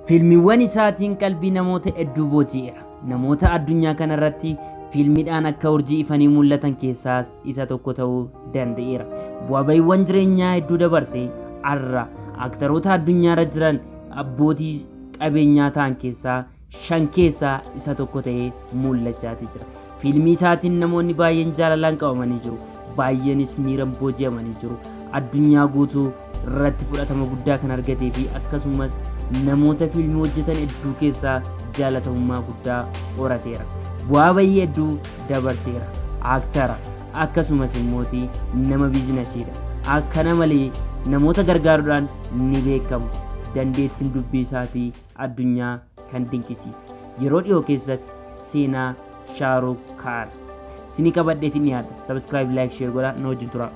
Fiilmiiwwan isaatiin qalbii namoota hedduu booji'eera. Namoota addunyaa kanarratti fiilmiidhaan akka urjii ifanii mul'atan keessaas isa tokko ta'uu danda'eera. Bu'aa bahiiwwan jireenyaa hedduu dabarsee har'a aktaroota addunyaarra jiran abbootii qabeenyaa ta'an keessaa 5 keessaa isa tokko ta'ee mul'achaati jira. Fiilmii isaatiin namoonni baay'een jaalalaan qabamanii jiru. Baay'eenis miiran booji'amanii jiru. Addunyaa guutuu irratti fudhatama guddaa kan argatee fi akkasumas namoota fiilmii hojjetan hedduu keessaa jaalatamummaa guddaa horateera. Bu'aa bahii hedduu dabarseera. Aaktara akkasumas immooti nama biizinasiidha. Akkana malee namoota gargaaruudhaan ni beekamu. Dandeettiin dubbii isaatii addunyaa kan dinqisiise. Yeroo dhiyoo keessatti seenaa Shaaruk Kaan sinii qabadheetiin dhiyaadha. Subscribe, like, share godhaa na wajjin turaa.